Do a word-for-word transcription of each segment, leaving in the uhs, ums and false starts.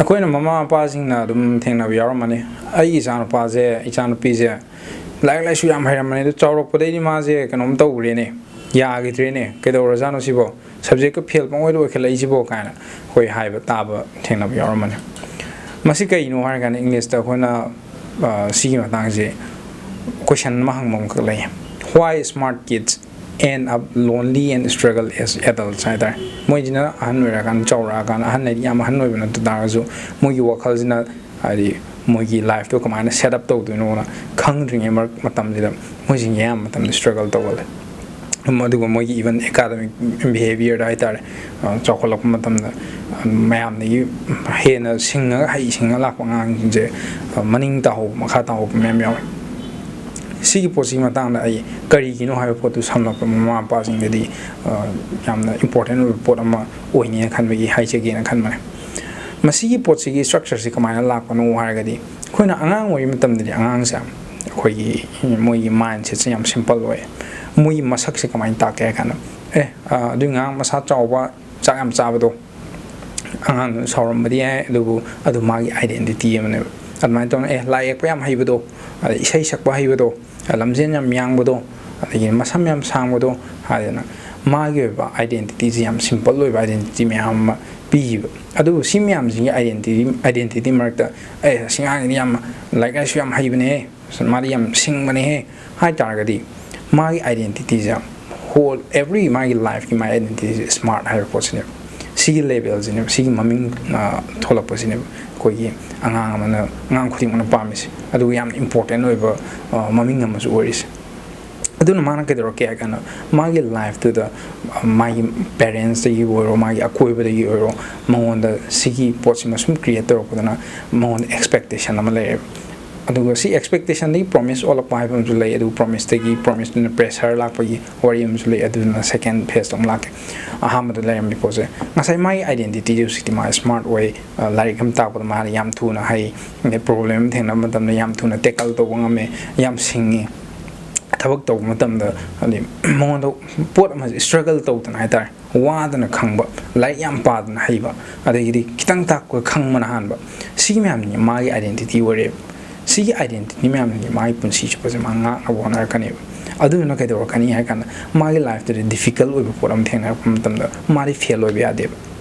ꯑꯩꯈꯣꯏꯅ ꯃꯃꯥ ꯃꯄꯥꯁꯤꯡꯅ ꯑꯗꯨꯝ ꯊꯦꯡꯅꯕ ꯌꯥꯎꯔꯝꯃꯅꯤ꯫ "ꯑꯩꯒꯤ ꯏꯆꯥꯅꯨꯄꯥꯁꯦ, ꯏꯆꯥꯅꯨꯄꯤꯁꯦ ꯂꯥꯏꯔꯤꯛ ꯂꯥꯏꯁꯨ ꯌꯥꯝ ꯍꯩꯔꯝꯕꯅꯤ, ꯑꯗꯨ ꯆꯥꯎꯔꯛꯄꯗꯩꯗꯤ ꯃꯥꯁꯦ ꯀꯩꯅꯣꯝ ꯇꯧꯈ꯭ꯔꯦꯅꯦ, ꯌꯥꯈꯤꯗ꯭ꯔꯦꯅꯦ, ꯀꯩꯗꯧꯔꯖꯥꯠꯅꯣ ꯁꯤꯕꯣ? ꯁꯕꯖꯦꯛꯀ ꯐꯦꯜ ꯄꯪꯑꯣꯏꯗ ꯑꯣꯏꯈꯠꯂꯛꯏꯁꯤꯕꯣ?" ꯀꯥꯏꯅ ꯑꯩꯈꯣꯏ ꯍꯥꯏꯕ ꯇꯥꯕ ꯊꯦꯡꯅꯕ ꯌꯥꯎꯔꯝꯃꯅꯤ꯫ ꯃꯁꯤ ꯀꯩꯅꯣ ꯍꯥꯏꯔꯀꯥꯟꯗ, ꯏꯪꯂꯤꯁꯇ ꯑꯩꯈꯣꯏꯅ, ꯑ, ꯁꯤꯒꯤ ꯃꯇꯥꯡꯁꯦ ꯀꯣꯏꯁꯟ ꯑꯃ ꯍꯪꯕ ꯑꯃꯈꯛ ꯂꯩ: "Why smart kids end up lonely and struggle as adults?" ꯍꯥꯏ ꯇꯥꯔꯦ꯫ ꯃꯣꯏꯁꯤꯅ ꯑꯍꯟ ꯑꯣꯏꯔꯛꯑꯀꯥꯟꯗ, ꯆꯥꯎꯔꯛꯑꯀꯥꯟꯗ, ꯑꯍꯟ ꯍꯥꯏꯗꯤ ꯌꯥꯝ ꯑꯍꯟ ꯑꯣꯏꯕ ꯅꯠꯇ ꯇꯥꯔꯒꯁꯨ, ꯃꯣꯏꯒꯤ ꯋꯥꯈꯜꯁꯤꯅ, ꯍꯥꯏꯗꯤ, ꯃꯣꯏꯒꯤ ꯂꯥꯏꯐꯇꯣ ꯀꯃꯥꯏꯅ ꯁꯦꯠ ꯑꯞ ꯇꯧꯗꯣꯏꯅꯣꯅ ꯈꯪꯗ꯭ꯔꯤꯉꯩ ꯃꯔꯛ ꯃꯇꯝꯁꯤꯗ ꯃꯣꯏꯁꯤꯡꯁꯦ ꯑꯌꯥꯝꯕ ꯃꯇꯝꯗ ꯁ꯭ꯇ꯭ꯔꯒꯜ ꯇꯧꯒꯜꯂꯦ꯫ ꯑꯗꯨꯒ ꯃꯣꯏꯒꯤ even academic behaviourꯗ ꯍꯥꯏ ꯇꯥꯔꯦ, ꯑ, ꯆꯥꯎꯈꯠꯂꯛꯄ ꯃꯇꯝꯗ, ꯑ, ꯃꯌꯥꯝꯗꯒꯤ ꯍꯦꯟꯅ ꯁꯤꯡꯉꯒ, ꯍꯩ ꯁꯤꯡꯉ ꯂꯥꯛꯄ ꯑꯉꯥꯡꯁꯤꯡꯁꯦ, ꯑ, ꯃꯅꯤꯡ ꯇꯥꯍꯧꯕ, ꯃꯈꯥ ꯇꯥꯍꯧꯕ ꯃꯌꯥꯝ ꯌꯥꯎꯋꯦ꯫ ꯁꯤꯒꯤ ꯄꯣꯠꯁꯤꯒꯤ ꯃꯇꯥꯡꯗ ꯑꯩ ꯀꯔꯤꯒꯤꯅꯣ ꯍꯥꯏꯕ ꯄꯣꯠꯇꯨ ꯁꯝꯂꯞꯄ ꯃꯃꯥ ꯃꯄꯥꯁꯤꯡꯗꯗꯤ, ꯑ, ꯌꯥꯝꯅ ꯏꯝꯄꯣꯔꯇꯦꯟ ꯑꯣꯏꯕ ꯄꯣꯠ ꯑꯃ ꯑꯣꯏꯅꯤꯅ ꯈꯟꯕꯒꯤ ꯍꯥꯏꯖꯒꯦꯅ ꯈꯟꯕꯅꯦ꯫ ꯃꯁꯤꯒꯤ ꯄꯣꯠꯁꯤꯒꯤ ꯁ꯭ꯇ꯭ꯔꯛꯆꯔꯁꯤ ꯀꯃꯥꯏꯅ ꯂꯥꯛꯄꯅꯣ ꯍꯥꯏꯔꯒꯗꯤ, ꯑꯩꯈꯣꯏꯅ ꯑꯉꯥꯡ ꯑꯣꯏꯔꯤ ꯃꯇꯝꯗꯗꯤ ꯑꯉꯥꯡꯁꯦ ꯑꯩꯈꯣꯏꯒꯤ, ꯃꯣꯏꯒꯤ ꯃꯥꯏꯟꯁꯦꯠꯁꯦ ꯌꯥꯝ ꯁꯤꯝꯄꯜ ꯑꯣꯏ꯫ ꯃꯣꯏꯒꯤ ꯃꯁꯛꯁꯦ ꯀꯃꯥꯏꯅ ꯇꯥꯛꯀꯦ ꯍꯥꯏ ꯀꯥꯟꯗ, "ꯑꯦ, ꯑ, ꯑꯗꯨꯏ ꯑꯉꯥꯡ ꯃꯁꯥ ꯆꯥꯎꯕ, ꯆꯥꯛ ꯌꯥꯝ ꯆꯥꯕꯗꯣ, ꯑꯉꯥꯡꯗꯨꯅ ꯁꯥꯎꯔꯝꯕꯗꯤ ꯌꯥꯏ, ꯑꯗꯨꯕꯨ ꯑꯗꯨ ꯃꯥꯒꯤ ꯑꯥꯏꯗꯦꯟꯇꯤꯇꯤ ꯑꯃꯅꯦꯕ"꯫ ꯑꯗꯨꯃꯥꯏꯅ ꯇꯧꯅ, "ꯑꯦ, ꯂꯥꯏ ꯌꯦꯛꯄ ꯌꯥꯝ ꯍꯩꯕꯗꯣ, ꯑꯗꯩ ꯏꯁꯩ ꯁꯛꯄ ꯍꯩꯕꯗꯣ, ꯂꯝꯖꯦꯟ ꯌꯥꯝ ꯌꯥꯡꯕꯗꯣ, ꯑꯗꯒꯤ ꯃꯁꯝ ꯌꯥꯝ ꯁꯥꯡꯕꯗꯣ", ꯍꯥꯏꯗꯅ ꯃꯥꯒꯤ ꯑꯣꯏꯕ ꯑꯥꯏꯗꯦꯟꯇꯤꯇꯤꯁꯤ, ꯌꯥꯝ ꯁꯤꯝꯄꯜ ꯑꯣꯏꯕ ꯑꯥꯏꯗꯦꯟꯇꯤꯇꯤ ꯃꯌꯥꯝ ꯑꯃ ꯄꯤꯈꯤꯕ꯫ ꯑꯗꯨꯕꯨ ꯁꯤ ꯃꯌꯥꯝꯁꯤꯒꯤ ꯑꯥꯏꯗꯦꯟꯇꯤꯇꯤ, ꯑꯥꯏꯗꯦꯟꯇꯤꯇꯤ ꯃꯔꯛꯇ, "ꯑꯦ, ꯑꯁꯤ ꯑꯉꯥꯡꯁꯤꯗꯤ ꯌꯥꯝ ꯂꯥꯏꯔꯤꯛ ꯂꯥꯏꯁꯨ ꯌꯥꯝ ꯍꯩꯕꯅꯦꯍꯦ, ꯃꯥꯗꯤ ꯌꯥꯝ ꯁꯤꯡꯕꯅꯦꯍꯦ" ꯍꯥꯏ ꯇꯥꯔꯒꯗꯤ, ꯃꯥꯒꯤ ꯑꯥꯏꯗꯦꯟꯇꯤꯇꯤꯁꯦ, ꯍꯣꯜ ꯑꯦꯕ꯭ꯔꯤ ꯃꯥꯒꯤ ꯂꯥꯏꯐꯀꯤ ꯃꯥꯒꯤ ꯑꯥꯏꯗꯦꯟꯇꯤꯇꯤꯁꯦ ꯁ꯭ꯃꯥꯔꯠ ꯍꯥꯏꯕ ꯄꯣꯠꯁꯤꯅꯦꯕ꯫ ꯁꯤꯒꯤ ꯂꯦꯕꯦꯜꯁꯤꯅꯦꯕ, ꯁꯤꯒꯤ ꯃꯃꯤꯡ, ꯑ, ꯊꯣꯛꯂꯛꯄꯁꯤꯅꯦꯕ ꯑꯩꯈꯣꯏꯒꯤ ꯑꯉꯥꯡ ꯑꯃꯅ, ꯑꯉꯥꯡ ꯈꯨꯗꯤꯡꯃꯛꯅ ꯄꯥꯝꯃꯤꯁꯦ꯫ ꯑꯗꯨꯒ ꯌꯥꯝ ꯏꯝꯄꯣꯔꯇꯦꯟ ꯑꯣꯏꯕ, ꯑ, ꯃꯃꯤꯡ ꯑꯃꯁꯨ ꯑꯣꯏꯔꯤꯁꯦ꯫ ꯑꯗꯨꯅ ꯃꯥꯅ ꯀꯩꯗꯧꯔꯛꯀꯦ ꯍꯥꯏ ꯀꯥꯟꯗ, ꯃꯥꯒꯤ ꯂꯥꯏꯐꯇꯨꯗ, ꯑ, ꯃꯥꯒꯤ ꯄꯦꯔꯦꯟꯁꯇꯒꯤ ꯑꯣꯏꯔꯣ, ꯃꯥꯒꯤ ꯑꯀꯣꯏꯕꯗꯒꯤ ꯑꯣꯏꯔꯣ, ꯃꯉꯣꯟꯗ ꯁꯤꯒꯤ ꯄꯣꯠꯁꯤꯃ ꯁꯨꯝ ꯀ꯭ꯔꯤꯌꯦꯠ ꯇꯧꯔꯛꯄꯗꯨꯅ ꯃꯉꯣꯟꯗ ꯑꯦꯛꯁꯄꯦꯛꯇꯦꯁꯟ ꯑꯃ ꯂꯩꯌꯦꯕ꯫ ꯑꯗꯨꯒ ꯁꯤ ꯑꯦꯛꯁꯄꯦꯛꯇꯦꯁꯟꯗꯒꯤ ꯄ꯭ꯔꯣꯃꯤꯁ ꯑꯣꯜꯂꯛꯄ ꯍꯥꯏꯕ ꯑꯃꯁꯨ ꯂꯩ꯫ ꯑꯗꯨ ꯄ꯭ꯔꯣꯃꯤꯁꯇꯒꯤ, ꯄ꯭ꯔꯣꯃꯤꯁꯇꯨꯅ ꯄ꯭ꯔꯦꯁꯔ ꯂꯥꯛꯄꯒꯤ ꯋꯥꯔꯤ ꯑꯃꯁꯨ ꯂꯩ꯫ ꯑꯗꯨꯗꯨꯅ ꯁꯦꯀꯦꯟ ꯐꯦꯁꯇ ꯑꯃꯨꯛ ꯂꯥꯛꯀꯦ꯫ ꯑꯍꯥꯟꯕꯗ ꯂꯩꯔꯝꯃꯤ ꯄꯣꯠꯁꯦ, ꯉꯁꯥꯏ ꯃꯥꯒꯤ ꯑꯥꯏꯗꯦꯟꯇꯤꯇꯤꯁꯦ ꯍꯧꯖꯤꯛꯇꯤ ꯃꯥ ꯁ꯭ꯃꯥꯔꯠ ꯑꯣꯏ, ꯑ, ꯂꯥꯏꯔꯤꯛ ꯑꯃ ꯇꯥꯛꯄꯗ ꯃꯥꯅ ꯌꯥꯝ ꯊꯨꯅ ꯍꯩ, ꯑꯗꯩ ꯄ꯭ꯔꯣꯕ꯭ꯂꯦꯝ ꯑꯃ ꯊꯦꯡꯅꯕ ꯃꯇꯝꯗ ꯌꯥꯝ ꯊꯨꯅ ꯇꯦꯀꯜ ꯇꯧꯕ ꯉꯝꯃꯦ, ꯌꯥꯝ ꯁꯤꯡꯉꯤ꯫ ꯊꯕꯛ ꯇꯧꯕ ꯃꯇꯝꯗ, ꯍꯥꯏꯗꯤ, ꯃꯉꯣꯟꯗ ꯄꯣꯠ ꯑꯃꯁꯦ ꯁ꯭ꯇ꯭ꯔꯒꯜ ꯇꯧꯗꯅ ꯍꯥꯏ ꯇꯥꯔꯦ, ꯋꯥꯗꯅ ꯈꯪꯕ, ꯂꯥꯏꯔꯤꯛ ꯌꯥꯝ ꯄꯥꯗꯅ ꯍꯩꯕ, ꯑꯗꯒꯤꯗꯤ ꯈꯤꯇꯪ ꯇꯥꯛꯄ ꯈꯪꯕꯅ ꯍꯥꯟꯕ, ꯁꯤꯒꯤ ꯃꯌꯥꯝꯁꯤꯅ ꯃꯥꯒꯤ identity ꯑꯣꯏꯔꯦꯕ꯫ ꯁꯤꯒꯤ identity ꯃꯌꯥꯝꯁꯤꯅ ꯃꯥꯒꯤ ꯄꯨꯟꯁꯤ ꯆꯨꯞꯄꯁꯦ ꯃꯥ ꯉꯥꯛꯅꯕ ꯍꯣꯠꯅꯔꯛꯀꯅꯦꯕ꯫ ꯑꯗꯨꯗꯨꯅ ꯀꯩꯗꯧꯔꯛꯀꯅꯤ ꯍꯥꯏ ꯀꯥꯟꯗ, ꯃꯥꯒꯤ life ꯇꯗꯤ difficult ꯑꯣꯏꯕ ꯄꯣꯠ ꯑꯃ ꯊꯦꯡꯅꯔꯛꯄ ꯃꯇꯝꯗ ꯃꯥꯗꯤ fail ꯑꯣꯏꯕ ꯌꯥꯗꯦꯕ꯫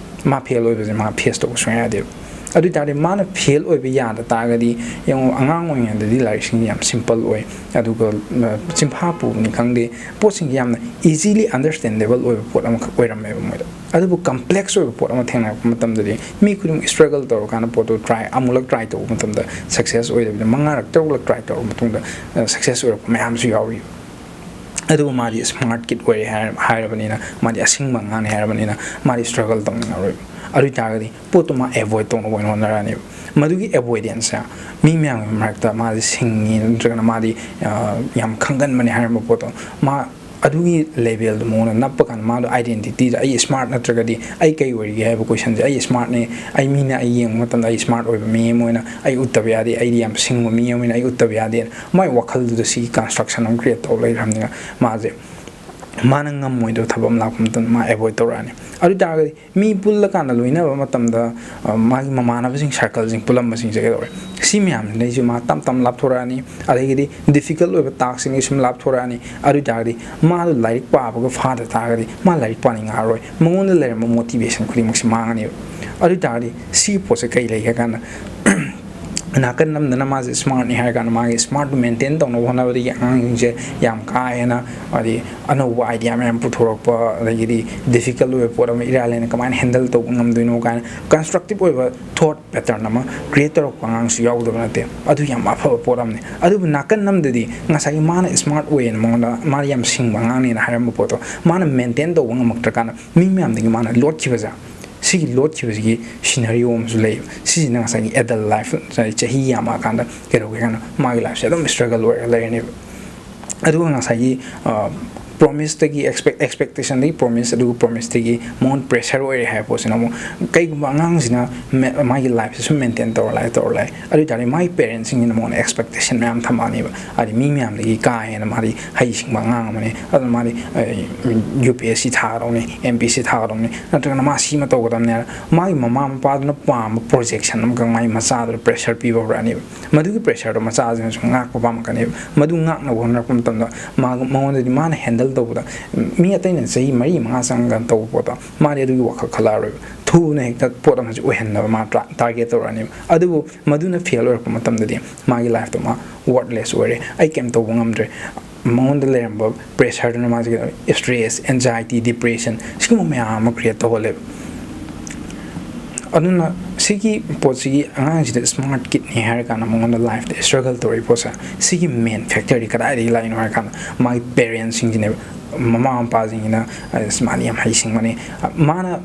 ꯃꯥ fail ꯑꯣꯏꯕꯁꯦ ꯃꯥ face ꯇꯧꯕ ꯁꯨꯡꯌꯥ ꯌꯥꯗꯦꯕ꯫ ꯑꯗꯨ ꯑꯣꯏ ꯇꯥꯔꯗꯤ ꯃꯥꯅ fail ꯑꯣꯏꯕ ꯌꯥꯗ ꯇꯥꯔꯒꯗꯤ, ꯌꯦꯡꯉꯣ, ꯑꯉꯥꯡ ꯑꯣꯏꯔꯤꯉꯩꯗꯗꯤ ꯂꯥꯏꯔꯤꯛꯁꯤꯡꯁꯦ ꯌꯥꯝ simple ꯑꯣꯏ, ꯑꯗꯨꯒ, ꯑ, ꯆꯤꯟꯐꯥ ꯄꯨꯕꯅꯤ ꯈꯪꯗꯦ, ꯄꯣꯠꯁꯤꯡꯁꯦ ꯌꯥꯝꯅ easily understandable ꯑꯣꯏꯕ ꯄꯣꯠ ꯑꯃꯈꯛ ꯑꯣꯏꯔꯝꯃꯦꯕ ꯃꯣꯏꯗ꯫ ꯑꯗꯨꯕꯨ complex ꯑꯣꯏꯕ ꯄꯣꯠ ꯑꯃ ꯊꯦꯡꯅꯔꯛꯄ ꯃꯇꯝꯗꯗꯤ ꯃꯤ ꯈꯨꯗꯤꯡꯃꯛ struggle ꯇꯧꯔꯀꯥꯟꯗ ꯄꯣꯠꯇꯣ try, ꯑꯃꯨꯛꯂꯛ try ꯇꯧꯕ ꯃꯇꯝꯗ success ꯑꯣꯏꯗꯕꯤꯗ ꯃꯉꯥꯔꯛ ꯇꯔꯨꯛꯂꯛ try ꯇꯧꯔꯕ ꯃꯇꯨꯡꯗ, ꯑ, success ꯑꯣꯏꯔꯛꯄ ꯃꯌꯥꯝꯁꯨ ꯌꯥꯎꯔꯤ꯫ ꯑꯗꯨꯕꯨ ꯃꯥꯗꯤ smart kid ꯑꯣꯏꯔꯦ ꯍꯥꯏꯔ-, ꯍꯥꯏꯔꯕꯅꯤꯅ, ꯃꯥꯗꯤ ꯑꯁꯤꯡꯕ ꯑꯉꯥꯡꯅꯤ ꯍꯥꯏꯔꯕꯅꯤꯅ, ꯃꯥꯗꯤ struggle ꯇꯧꯅꯤꯡꯉꯔꯣꯏꯕ꯫ ꯑꯗꯨ ꯑꯣꯏ ꯇꯥꯔꯒꯗꯤ ꯄꯣꯠꯇꯨ ꯃꯥ avoid ꯇꯧꯅꯕ ꯑꯣꯏꯅ ꯍꯣꯠꯅꯔꯛꯑꯅꯦꯕ꯫ ꯃꯗꯨꯒꯤ avoidance ꯁꯦ, ꯃꯤ ꯃꯌꯥꯝꯒꯤ ꯃꯔꯛꯇ ꯃꯥꯁꯦ ꯁꯤꯡꯉꯤ ꯅꯠꯇ꯭ꯔꯒꯅ ꯃꯥꯗꯤ, ꯑ, ꯌꯥꯝ ꯈꯪꯒꯟꯕꯅꯤ ꯍꯥꯏꯔꯝꯕ ꯄꯣꯠꯇꯣ, ꯃꯥ ꯑꯗꯨꯒꯤ level ꯗꯨ ꯃꯉꯣꯟꯗ ꯅꯞꯄ ꯀꯥꯟꯗ ꯃꯥꯗꯣ identity ꯗ "ꯑꯩ smart ꯅꯠꯇ꯭ꯔꯒꯗꯤ ꯑꯩ ꯀꯩ ꯑꯣꯏꯔꯤꯒꯦ?" ꯍꯥꯏꯕ question ꯁꯦ, "ꯑꯩ smart ꯅꯤ, ꯑꯩ ꯃꯤꯅ ꯑꯩ ꯌꯦꯡꯕ ꯃꯇꯝꯗ ꯑꯩ smart ꯑꯣꯏꯕ ꯃꯤ ꯑꯃ ꯑꯣꯏꯅ ꯑꯩ ꯎꯠꯇꯕ ꯌꯥꯗꯦ, ꯑꯩꯗꯤ ꯌꯥꯝ ꯁꯤꯡꯕ ꯃꯤ ꯑꯃ ꯑꯣꯏꯅ ꯑꯩ ꯎꯠꯇꯕ ꯌꯥꯗꯦ"꯫ ꯃꯥꯏ ꯋꯥꯈꯜꯗꯨꯗ ꯁꯤꯒꯤ construction ꯑꯃ create ꯇꯧ ꯂꯩꯈ꯭ꯔꯕꯅꯤꯅ, ꯃꯥꯁꯦ, ꯃꯥꯅ ꯉꯝꯃꯣꯏꯗꯕ ꯊꯕꯛ ꯑꯃ ꯂꯥꯛꯄ ꯃꯇꯝꯗ ꯃꯥ avoid ꯇꯧꯔꯛꯑꯅꯤ꯫ ꯑꯗꯨ ꯑꯣꯏ ꯇꯥꯔꯒꯗꯤ ꯃꯤ ꯄꯨꯜꯂꯀꯥꯟꯗ ꯂꯣꯏꯅꯕ ꯃꯇꯝꯗ, ꯑ, ꯃꯥꯒꯤ ꯃꯃꯥꯟꯅꯕꯁꯤꯡ, circle ꯁꯤꯡ ꯄꯨꯜꯂꯝꯕꯁꯤꯡꯁꯦ ꯀꯩꯗꯧꯔꯦ? ꯁꯤ ꯃꯌꯥꯝꯁꯤꯗꯩꯁꯨ ꯃꯥ ꯇꯞ ꯇꯞꯅ ꯂꯥꯞꯊꯣꯔꯛꯑꯅꯤ꯫ ꯑꯗꯒꯤꯗꯤ difficult ꯑꯣꯏꯕ task ꯁꯤꯡꯗꯒꯤ ꯁꯨꯝ ꯂꯥꯞꯊꯣꯔꯛꯑꯅꯤ꯫ ꯑꯗꯨ ꯑꯣꯏ ꯇꯥꯔꯒꯗꯤ ꯃꯥꯗꯣ ꯂꯥꯏꯔꯤꯛ ꯄꯥꯕꯒ ꯐꯥꯗ ꯇꯥꯔꯒꯗꯤ ꯃꯥ ꯂꯥꯏꯔꯤꯛ ꯄꯥꯅꯤꯡꯉꯛꯑꯔꯣꯏ꯫ ꯃꯉꯣꯟꯗ ꯂꯩꯔꯝꯕ motivation ꯈꯨꯗꯤꯡꯃꯛꯁꯦ ꯃꯥꯡꯉꯅꯦꯕ꯫ ꯑꯗꯨ ꯑꯣꯏ ꯇꯥꯔꯒꯗꯤ ꯁꯤꯒꯤ ꯄꯣꯠꯁꯦ ꯀꯩ ꯂꯩꯒꯦ ꯍꯥꯏ ꯀꯥꯟꯗ, ꯅꯥꯀꯟ ꯑꯃꯗꯅ ꯃꯥꯁꯦ smart ꯅꯤ ꯍꯥꯏꯔ ꯀꯥꯟꯗ ꯃꯥꯒꯤ smart ꯇꯨ maintain ꯇꯧꯅꯕ ꯍꯣꯠꯅꯕꯗꯒꯤ ꯑꯉꯥꯡꯁꯤꯡꯁꯦ ꯌꯥꯝ ꯀꯥ ꯍꯦꯟꯅ, ꯍꯥꯏꯗꯤ, ꯑꯅꯧꯕ idea ꯃꯌꯥꯝ ꯄꯨꯊꯣꯔꯛꯄ, ꯑꯗꯒꯤꯗꯤ difficult ꯑꯣꯏꯕ ꯄꯣꯠ ꯑꯃ ꯏꯔꯥꯏ ꯂꯥꯏꯅ ꯀꯃꯥꯏꯅ handle ꯇꯧꯕ ꯉꯝꯗꯣꯏꯅꯣ ꯀꯥꯏꯅ constructive ꯑꯣꯏꯕ thought pattern ꯑꯃ create ꯇꯧꯔꯛꯄ ꯑꯉꯥꯡꯁꯨ ꯌꯥꯎꯗꯕ ꯅꯠꯇꯦ꯫ ꯑꯗꯨ ꯌꯥꯝ ꯑꯐꯕ ꯄꯣꯠ ꯑꯃꯅꯤ꯫ ꯑꯗꯨꯕꯨ ꯅꯥꯀꯟ ꯑꯃꯗꯗꯤ ꯉꯁꯥꯏꯒꯤ ꯃꯥꯅ smart ꯑꯣꯏꯌꯦꯅ, ꯃꯉꯣꯟꯗ, ꯃꯥꯅ ꯌꯥꯝ ꯁꯤꯡꯕ ꯑꯉꯥꯡꯅꯦꯅ ꯍꯥꯏꯔꯝꯕ ꯄꯣꯠꯇꯣ ꯃꯥꯅ maintain ꯇꯧꯕ ꯉꯝꯃꯛꯇ꯭ꯔꯀꯥꯟꯗ ꯃꯤ ꯃꯌꯥꯝꯗꯒꯤ ꯃꯥꯅ ꯂꯣꯠꯈꯤꯕꯁꯦ, ꯁꯤꯒꯤ ꯂꯣꯠꯈꯤꯕꯁꯤꯒꯤ scenario ꯑꯃꯁꯨ ꯂꯩꯌꯦꯕ꯫ ꯁꯤꯁꯤꯅ ꯉꯁꯥꯏꯒꯤ adult life, ꯉꯁꯥꯏ ꯆꯍꯤ ꯌꯥꯝꯃꯛꯑꯀꯥꯟꯗ ꯀꯩꯗꯧꯒꯦ ꯍꯥꯏꯅ ꯃꯥꯒꯤ life ꯁꯦ ꯑꯗꯨꯝ struggle ꯑꯣꯏꯔꯒ ꯂꯩꯔꯅꯦꯕ꯫ ꯑꯗꯨꯒ ꯉꯁꯥꯏꯒꯤ, ꯑ, ꯄ꯭ꯔꯣꯃꯤꯁꯇꯒꯤ ꯑꯦꯛꯁꯄꯦꯛ ꯑꯦꯛꯁꯄꯦꯛꯇꯦꯁꯟꯗꯒꯤ ꯄ꯭ꯔꯣꯃꯤꯁ, ꯑꯗꯨꯒ ꯄ꯭ꯔꯣꯃꯤꯁꯇꯒꯤ ꯃꯉꯣꯟꯗ ꯄ꯭ꯔꯦꯁꯔ ꯑꯣꯏꯔꯦ ꯍꯥꯏꯕ ꯄꯣꯠꯁꯤꯅ ꯑꯃꯨꯛ, ꯀꯩꯒꯨꯝꯕ ꯑꯉꯥꯡꯁꯤꯅ ꯃꯦ- ꯃꯥꯒꯤ ꯂꯥꯏꯐꯁꯦ ꯁꯨꯝ ꯃꯦꯟꯇꯦꯟ ꯇꯧꯔ ꯂꯥꯛꯑꯦ ꯇꯧꯔ ꯂꯥꯛꯑꯦ, ꯑꯗꯨ ꯑꯣꯏ ꯇꯥꯔꯗꯤ ꯃꯥꯒꯤ ꯄꯦꯔꯦꯟꯁꯁꯤꯡꯁꯤꯅ ꯃꯉꯣꯟꯗ ꯑꯦꯛꯁꯄꯦꯛꯇꯦꯁꯟ ꯃꯌꯥꯝ ꯊꯝꯃꯛꯑꯅꯦꯕ꯫ ꯍꯥꯏꯗꯤ ꯃꯤ ꯃꯌꯥꯝꯗꯒꯤ ꯀꯥ ꯍꯦꯟꯅ ꯃꯥꯗꯤ ꯍꯩꯁꯤꯡꯕ ꯑꯉꯥꯡ ꯑꯃꯅꯤ, ꯑꯗꯨꯅ ꯃꯥꯗꯤ U P S C ꯊꯥꯒꯗꯧꯅꯤ, M P S C ꯊꯥꯒꯗꯧꯅꯤ, ꯅꯠꯇ꯭ꯔꯒꯅ ꯃꯥ ꯁꯤꯃ ꯇꯧꯒꯗꯕꯅꯤ ꯍꯥꯏꯅ ꯃꯥꯒꯤ ꯃꯃꯥ ꯃꯄꯥꯗꯨꯅ ꯄꯥꯝꯕ ꯄ꯭ꯔꯣꯖꯦꯛꯁꯟ ꯑꯃꯈꯛ ꯃꯥꯒꯤ ꯃꯆꯥꯗꯨꯗ ꯄ꯭ꯔꯦꯁꯔ ꯄꯤꯕ ꯍꯧꯔꯛꯑꯅꯦꯕ꯫ ꯃꯗꯨꯒꯤ ꯄ꯭ꯔꯦꯁꯔꯗꯣ ꯃꯆꯥꯁꯤꯅꯁꯨ ꯉꯥꯛꯄ ꯄꯥꯝꯃꯛꯀꯅꯦꯕ꯫ ꯃꯗꯨ ꯉꯥꯛꯅꯕ ꯍꯣꯠꯅꯔꯛꯄ ꯃꯇꯝꯗ ꯃꯥ ꯃꯉꯣꯟꯗꯗꯤ ꯃꯥꯅ ꯍꯦꯟꯗꯜ ꯇꯧꯕꯗ, ꯃꯤ ꯑꯇꯩꯅ ꯆꯍꯤ ꯃꯔꯤ ꯃꯉꯥ ꯆꯪꯉꯒ ꯇꯧꯕ ꯄꯣꯠꯇꯣ ꯃꯥꯗꯤ ꯑꯗꯨꯒꯤ ꯋꯥꯈꯜ ꯈꯜꯂꯛꯑꯔꯣꯏꯕ꯫ ꯊꯨꯅ ꯍꯦꯛꯇ ꯄꯣꯠ ꯑꯃꯁꯦ ꯑꯣꯏꯍꯟꯅꯕ ꯃꯥ ꯇ꯭ꯔꯥ- ꯇꯥꯔꯒꯦꯠ ꯇꯧꯔꯛꯑꯅꯦꯕ꯫ ꯑꯗꯨꯕꯨ ꯃꯗꯨꯅ ꯐꯦꯜ ꯑꯣꯏꯔꯛꯄ ꯃꯇꯝꯗꯗꯤ ꯃꯥꯒꯤ ꯂꯥꯏꯐꯇꯣ ꯃꯥ ꯋꯔꯠꯂꯦꯁ ꯑꯣꯏꯔꯦ, ꯑꯩ ꯀꯩꯝ ꯇꯧꯕ ꯉꯝꯗ꯭ꯔꯦ꯫ ꯃꯉꯣꯟꯗ ꯂꯩꯔꯝꯕ ꯄ꯭ꯔꯦꯁꯔꯗꯨꯅ ꯃꯥꯁꯦ ꯀꯩꯗꯧꯔꯦ? ꯁ꯭ꯇ꯭ꯔꯦꯁ, ꯑꯦꯟꯖꯥꯏꯇꯤ, ꯗꯤꯄ꯭ꯔꯦꯁꯟ, ꯁꯤꯒꯨꯝꯕ ꯃꯌꯥꯝ ꯑꯃ ꯀ꯭ꯔꯤꯌꯦꯠ ꯇꯧꯍꯜꯂꯦꯕ꯫ ꯑꯗꯨꯅ ꯁꯤꯒꯤ ꯄꯣꯠꯁꯤꯒꯤ ꯑꯉꯥꯡꯁꯤꯗ ꯁ꯭ꯃꯥꯔꯠ ꯀꯤꯠꯅꯤ ꯍꯥꯏꯔꯀꯥꯟꯗ ꯃꯉꯣꯟꯗ ꯂꯥꯏꯐꯇ ꯁ꯭ꯇ꯭ꯔꯒꯜ ꯇꯧꯔꯛꯏ ꯄꯣꯠꯁꯦ, ꯁꯤꯒꯤ ꯃꯦꯟ ꯐꯦꯛꯇꯔꯗꯤ ꯀꯗꯥꯏꯗꯒꯤ ꯂꯥꯛꯏꯅꯣ ꯍꯥꯏꯔꯀꯥꯟꯗ ꯃꯥꯒꯤ ꯄꯦꯔꯦꯟꯁꯁꯤꯡꯁꯤꯅꯦꯕ꯫ ꯃꯃꯥ ꯃꯄꯥꯁꯤꯡꯁꯤꯅ, "ꯑꯁ, ꯃꯥꯗꯤ ꯌꯥꯝ ꯍꯩꯁꯤꯡꯕꯅꯤ", ꯃꯥꯅ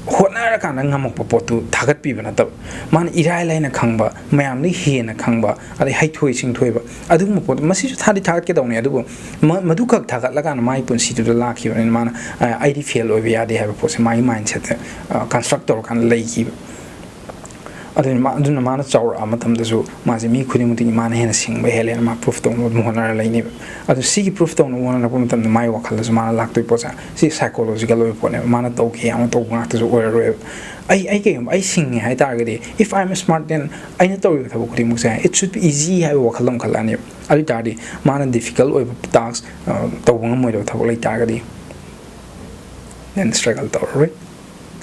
ꯍꯣꯠꯅꯔꯀꯥꯟꯗ ꯉꯝꯃꯛꯄ ꯄꯣꯠꯇꯨ ꯊꯥꯒꯠꯄꯤꯕ ꯅꯠꯇꯕ, ꯃꯥꯅ ꯏꯔꯥꯏ ꯂꯥꯏꯅ ꯈꯪꯕ, ꯃꯌꯥꯝꯗꯒꯤ ꯍꯦꯟꯅ ꯈꯪꯕ, ꯑꯗꯩ ꯍꯩꯊꯣꯏ ꯁꯤꯡꯊꯣꯏꯕ, ꯑꯗꯨꯒꯨꯝꯕ ꯄꯣꯠ, ꯃꯁꯤꯁꯨ ꯊꯥꯗꯤ ꯊꯥꯒꯠꯀꯗꯧꯅꯤ꯫ ꯑꯗꯨꯕꯨ ꯃ-, ꯃꯗꯨꯈꯛ ꯊꯥꯒꯠꯂꯀꯥꯟꯗ ꯃꯥꯒꯤ ꯄꯨꯟꯁꯤꯗꯨꯗ ꯂꯥꯛꯈꯤꯕꯅꯤꯅ ꯃꯥꯅ, "ꯑ, ꯑꯩꯗꯤ ꯐꯦꯜ ꯑꯣꯏꯕ ꯌꯥꯗꯦ" ꯍꯥꯏꯕ ꯄꯣꯠꯁꯦ ꯃꯥꯒꯤ ꯃꯥꯏꯟꯁꯦꯠꯇ, ꯑ, ꯀꯟꯁꯇ꯭ꯔꯛ ꯇꯧꯔꯀꯥꯟꯗ ꯂꯩꯈꯤꯕ꯫ ꯑꯗꯨꯅ ꯃꯥ-, ꯑꯗꯨꯅ ꯃꯥꯅ ꯆꯥꯎꯔꯛꯑ ꯃꯇꯝꯗꯁꯨ ꯃꯥꯁꯦ ꯃꯤ ꯈꯨꯗꯤꯡꯃꯛꯇꯒꯤ ꯃꯥꯅ ꯍꯦꯟꯅ ꯁꯤꯡꯕ ꯍꯦꯜꯂꯦꯅ ꯃꯥ ꯄ꯭ꯔꯨꯐ ꯇꯧꯅꯕ ꯑꯗꯨꯝ ꯍꯣꯠꯅꯔ ꯂꯩꯅꯦꯕ꯫ ꯑꯗꯨ ꯁꯤꯒꯤ ꯄ꯭ꯔꯨꯐ ꯇꯧꯅꯕ ꯍꯣꯠꯅꯔꯛꯄ ꯃꯇꯝꯗ ꯃꯥꯒꯤ ꯋꯥꯈꯜꯗꯁꯨ ꯃꯥꯅ ꯂꯥꯛꯇꯣꯏ ꯄꯣꯠꯁꯦ ꯁꯤ ꯁꯥꯏꯀꯣꯂꯣꯖꯤꯀꯦꯜ ꯑꯣꯏꯕ ꯄꯣꯠꯅꯦꯕ꯫ ꯃꯥꯅ ꯇꯧꯒꯦ ꯌꯥꯎꯅ ꯇꯧꯕ ꯉꯥꯛꯇꯁꯨ ꯑꯣꯏꯔꯔꯣꯏꯕ꯫ ꯑꯩ, ꯑꯩ ꯀꯩꯒꯨꯝꯕ ꯑꯩ ꯁꯤꯡꯉꯦ ꯍꯥꯏ ꯇꯥꯔꯒꯗꯤ, if I am smart, then ꯑꯩꯅ ꯇꯧꯔꯤꯕ ꯊꯕꯛ ꯈꯨꯗꯤꯡꯃꯛꯁꯦ it should be easy ꯍꯥꯏꯕ ꯋꯥꯈꯜ ꯑꯃ ꯈꯜꯂꯛꯑꯅꯦꯕ꯫ ꯑꯗꯨ ꯑꯣꯏ ꯇꯥꯔꯗꯤ ꯃꯥꯅ ꯗꯤꯐꯤꯀꯜꯠ ꯑꯣꯏꯕ ꯇꯥꯛꯁ, ꯑ, ꯇꯧꯕ ꯉꯝꯃꯣꯏꯗꯕ ꯊꯕꯛ ꯂꯩ ꯇꯥꯔꯒꯗꯤ then ꯁ꯭ꯇ꯭ꯔꯒꯜ ꯇꯧꯔꯔꯣꯏ,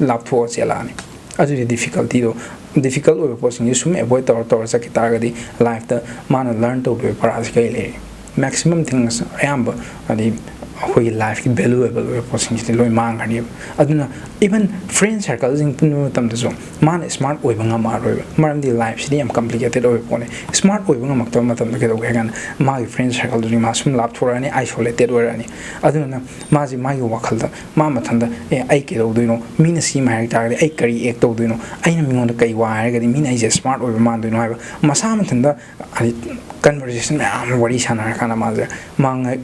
ꯂꯥꯞꯊꯣꯛꯑ ꯆꯦꯜꯂꯛꯑꯅꯤ꯫ ꯑꯗꯨꯗꯤ ꯗꯤꯐꯤꯀꯜꯇꯤꯗꯣ, ꯗꯤꯐꯤꯀꯜꯠ ꯑꯣꯏꯕ ꯄꯣꯠꯁꯤꯡꯁꯦ ꯁꯨꯝ ꯑꯦꯚꯣꯏꯗ ꯇꯧꯔ ꯇꯧꯔ ꯆꯠꯈꯤ ꯇꯥꯔꯒꯗꯤ ꯂꯥꯏꯐꯇ ꯃꯥꯅ ꯂꯔꯟ ꯇꯧꯗꯣꯏꯕ ꯄꯔꯥꯁꯤ ꯀꯔꯤ ꯂꯩꯔꯤ? ꯃꯦꯛꯁꯤꯃꯝ ꯊꯤꯡꯁ ꯑꯌꯥꯝꯕ, ꯍꯥꯏꯗꯤ ꯑꯩꯈꯣꯏꯒꯤ ꯂꯥꯏꯐꯀꯤ ꯚꯦꯂꯨꯑꯦꯕꯜ ꯑꯣꯏꯕ ꯄꯣꯠꯁꯤꯡꯁꯤꯗꯤ ꯂꯣꯏ ꯃꯥꯡꯈ꯭ꯔꯅꯦꯕ꯫ ꯑꯗꯨꯅ ꯏꯚꯟ ꯐ꯭ꯔꯦꯟ ꯁꯔꯀꯜꯁꯤꯡ ꯄꯨꯟꯕ ꯃꯇꯝꯗꯁꯨ ꯃꯥꯅ ꯁ꯭ꯃꯥꯔꯠ ꯑꯣꯏꯕ ꯉꯝꯃꯛꯑꯔꯣꯏꯕ꯫ ꯃꯔꯝꯗꯤ ꯂꯥꯏꯐꯁꯤꯗꯤ ꯌꯥꯝ ꯀꯝꯄ꯭ꯂꯤꯀꯦꯇꯦꯠ ꯑꯣꯏꯕ ꯄꯣꯠꯅꯤ꯫ ꯁ꯭ꯃꯥꯔꯠ ꯑꯣꯏꯕ ꯉꯝꯃꯛꯇꯕ ꯃꯇꯝꯗ ꯀꯩꯗꯧꯒꯦ ꯍꯥꯏ ꯀꯥꯟꯗ ꯃꯥꯒꯤ ꯐ꯭ꯔꯦꯟ ꯁꯔꯀꯜꯗꯨꯗꯤ ꯃꯥ ꯁꯨꯝ ꯂꯥꯞꯊꯣꯔꯛꯑꯅꯤ, ꯑꯥꯏꯁꯣꯂꯦꯇꯦꯠ ꯑꯣꯏꯔꯛꯑꯅꯤ꯫ ꯑꯗꯨꯗꯨꯅ ꯃꯥꯁꯦ ꯃꯥꯒꯤ ꯋꯥꯈꯜꯗ ꯃꯥ ꯃꯊꯟꯇ, "ꯑꯦ, ꯑꯩ ꯀꯩꯗꯧꯗꯣꯏꯅꯣ? ꯃꯤꯅ ꯁꯤꯃ ꯍꯥꯏꯔꯛ ꯇꯥꯔꯒꯗꯤ ꯑꯩ ꯀꯔꯤ ꯑꯦꯛ ꯇꯧꯗꯣꯏꯅꯣ? ꯑꯩꯅ ꯃꯤꯉꯣꯟꯗ ꯀꯩ ꯋꯥ ꯍꯥꯏꯔꯒꯗꯤ ꯃꯤꯅ ꯑꯩꯁꯦ ꯁ꯭ꯃꯥꯔꯠ ꯑꯣꯏꯕ ꯃꯥꯟꯗꯣꯏꯅꯣ?" ꯍꯥꯏꯕ ꯃꯁꯥ ꯃꯊꯟꯇ, ꯍꯥꯏꯗꯤ, ꯀꯟꯚꯔꯁꯦꯁꯟ ꯃꯌꯥꯝ ꯑꯃ ꯋꯥꯔꯤ ꯁꯥꯟꯅꯔꯀꯥꯟꯗ ꯃꯥꯁꯦ ꯃꯥ ꯉ-,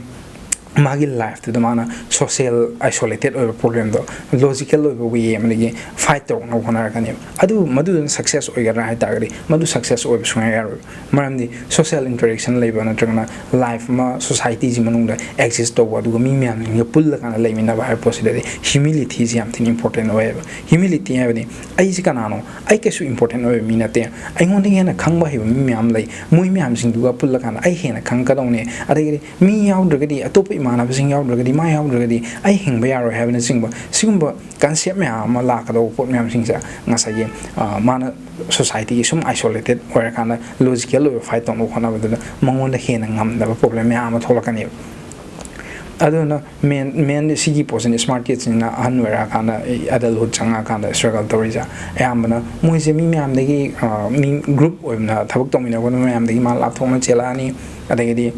ꯃꯥꯒꯤ ꯂꯥꯏꯐꯇꯨꯗ ꯃꯥꯅ ꯁꯣꯁꯤꯌꯦꯜ ꯑꯥꯏꯁꯣꯂꯦꯇꯦꯠ ꯑꯣꯏꯕ ꯄ꯭ꯔꯣꯕ꯭ꯂꯦꯝꯗꯣ ꯂꯣꯖꯤꯀꯦꯜ ꯑꯣꯏꯕ ꯋꯦ ꯑꯃꯗꯒꯤ ꯐꯥꯏꯠ ꯇꯧꯔꯛꯅꯕ ꯍꯣꯠꯅꯔꯛꯀꯅꯦꯕ꯫ ꯑꯗꯨ ꯃꯗꯨꯗꯨꯅ ꯁꯛꯁꯦꯁ ꯑꯣꯏꯒꯗ꯭ꯔꯥ ꯍꯥꯏ ꯇꯥꯔꯒꯗꯤ, ꯃꯗꯨ ꯁꯛꯁꯦꯁ ꯑꯣꯏꯕ ꯁꯨꯡꯌꯥ ꯌꯥꯔꯣꯏꯕ꯫ ꯃꯔꯝꯗꯤ ꯁꯣꯁꯤꯌꯦꯜ ꯏꯟꯇꯔꯦꯛꯁꯟ ꯂꯩꯕ ꯅꯠꯇ꯭ꯔꯒꯅ ꯂꯥꯏꯐ ꯑꯃ ꯁꯣꯁꯥꯏꯇꯤꯁꯤ ꯃꯅꯨꯡꯗ ꯑꯦꯛꯖꯤꯁ ꯇꯧꯕ, ꯑꯗꯨꯒ ꯃꯤ ꯃꯌꯥꯝꯁꯤꯡꯒ ꯄꯨꯜꯂꯀꯥꯟꯗ ꯂꯩꯃꯤꯟꯅꯕ ꯍꯥꯏꯕ ꯄꯣꯠꯁꯤꯗꯗꯤ ꯍ꯭ꯌꯨꯃꯤꯂꯤꯇꯤꯁꯤ ꯌꯥꯝ ꯊꯤꯅ ꯏꯝꯄꯣꯔꯇꯦꯟ ꯑꯣꯏꯌꯦꯕ꯫ ꯍ꯭ꯌꯨꯃꯤꯂꯤꯇꯤ ꯍꯥꯏꯕꯗꯤ ꯑꯩꯁꯤ ꯀꯅꯥꯅꯣ? ꯑꯩ ꯀꯩꯁꯨ ꯏꯝꯄꯣꯔꯇꯦꯟ ꯑꯣꯏꯕ ꯃꯤ ꯅꯠꯇꯦ꯫ ꯑꯩꯉꯣꯟꯗꯒꯤ ꯍꯦꯟꯅ ꯈꯪꯕ ꯍꯩꯕ ꯃꯤ ꯃꯌꯥꯝ ꯂꯩ꯫ ꯃꯣꯏ ꯃꯌꯥꯝꯁꯤꯡꯗꯨꯒ ꯄꯨꯜꯂꯀꯥꯟꯗ ꯑꯩ ꯍꯦꯟꯅ ꯈꯪꯉꯛꯀꯗꯧꯅꯦ꯫ ꯑꯗꯒꯤꯗꯤ ꯃꯤ ꯌꯥꯎꯗ꯭ꯔꯒꯗꯤ, ꯑꯇꯣꯞꯄ ꯏꯃꯥꯟꯅꯕꯁꯤꯡ ꯌꯥꯎꯗ꯭ꯔꯒꯗꯤ, ꯃꯥ ꯌꯥꯎꯗ꯭ꯔꯒꯗꯤ ꯑꯩ ꯍꯤꯡꯕ ꯌꯥꯔꯣꯏ ꯍꯥꯏꯕꯅꯆꯤꯡꯕ ꯁꯤꯒꯨꯝꯕ ꯀꯟꯁꯦꯞ ꯃꯌꯥꯝ ꯑꯃ ꯂꯥꯛꯀꯗꯧꯕ ꯄꯣꯠ ꯃꯌꯥꯝꯁꯤꯡꯁꯦ ꯉꯁꯥꯏꯒꯤ, ꯑ, ꯃꯥꯅ ꯁꯣꯁꯥꯏꯇꯤꯒꯤ ꯁꯨꯝ ꯑꯥꯏꯁꯣꯂꯦꯇꯦꯠ ꯑꯣꯏꯔꯀꯥꯟꯗ ꯂꯣꯖꯤꯀꯦꯜ ꯑꯣꯏꯕ ꯐꯥꯏꯠ ꯇꯧꯅꯕ ꯍꯣꯠꯅꯕꯗꯨꯗ ꯃꯉꯣꯟꯗ ꯍꯦꯟꯅ ꯉꯝꯗꯕ ꯄ꯭ꯔꯣꯕ꯭ꯂꯦꯝ ꯃꯌꯥꯝ ꯑꯃ ꯊꯣꯛꯂꯛꯀꯅꯦꯕ꯫ ꯑꯗꯨꯅ ꯃꯦꯟ, ꯃꯦꯟ ꯁꯤꯒꯤ ꯄꯣꯠꯁꯤꯅ ꯁ꯭ꯃꯥꯔꯠ ꯀꯤꯠꯁꯤꯅ ꯑꯍꯟ ꯑꯣꯏꯔꯛꯑꯀꯥꯟꯗ, ꯑꯦꯗꯜꯍꯨꯗ ꯆꯪꯉꯛꯑꯀꯥꯟꯗ ꯁ꯭ꯇ꯭ꯔꯒꯜ ꯇꯧꯔꯤꯁꯦ꯫ ꯑꯌꯥꯝꯕꯅ ꯃꯣꯏꯁꯦ ꯃꯤ ꯃꯌꯥꯝꯗꯒꯤ, ꯑ, ꯃꯤ ꯒ꯭ꯔꯨꯞ ꯑꯣꯏꯅ ꯊꯕꯛ ꯇꯧꯃꯤꯟꯅꯒꯗꯕ ꯃꯌꯥꯝꯗꯒꯤ ꯃꯥ ꯂꯥꯞꯊꯣꯛꯅ ꯆꯦꯜꯂꯛꯑꯅꯤ꯫ ꯑꯗꯒꯤꯗꯤ